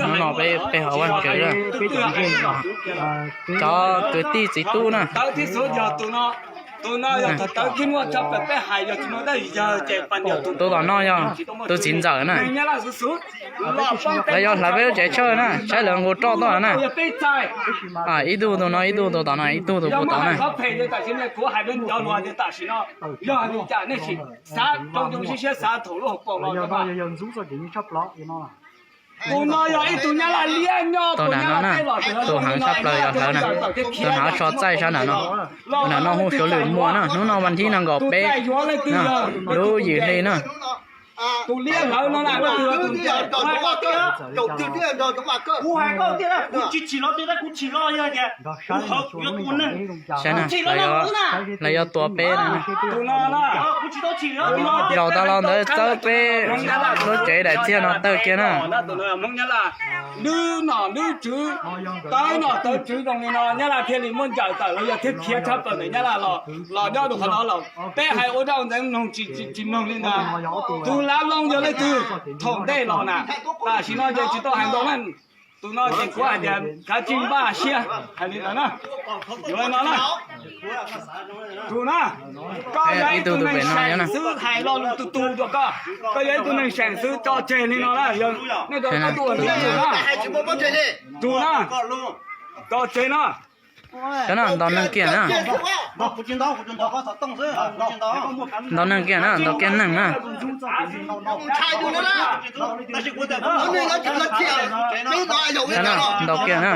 Hnub no peb, peb ho ua ntsev, cov kwv tij txiv tub na. Tus tom no yog tus txiv ntxawm na. Lawv yuav hlawv peb lub tsev tshawj na, saib lawv nqus roj tuaj na. Ib tug tus no, ib tug tus tom no, ib tug tus puag tod na. Tus no yog ib tug nyab laj liab nyob tau nram no na, tus heev tshaj plaws yog hlawv na. Tus nram no tso txaij sab nram no, tus nram no hu suav lwm muag na. Hnub no vas thib nees nkaum peb, lub yim hli na. Tus liab hlawv no na, saib na, lawv yuav tua peb no. Zaum tas los ntawd txawb peb lub tsev daim txiag no tawg kiag na. Lub nom lub tswv, tawv nom tawv tswv zoo li no, nyab laj thiaj li muab ncaws tawm los yog thiab khiav tshaj plaws ntawm nyab laj los, los nyob rau qhov no los peb hais ua dab ua ntxeev mloog tsis mloog li ntag. Tus lav loo yog leej twg thaum ntej los na? Tam sim no ces tsis tau hais ntau na. Tus no ces kuv hais tias khav tsij npaj siab hais li ntawd na. Yuav no na, tus na, koj yog ib tug neeg seem xwb, hais lo lus tus tus rau koj. Koj yog ib tug neeg seem xwb, tso tseg li no na. Nej tus ua ntxiv tus na, tus na, tso tseg no. Cov no ntaus neeg kiag na. Ntaus neeg kiag na, ntaus kiag neeg na. Cov no ntaus kiag na.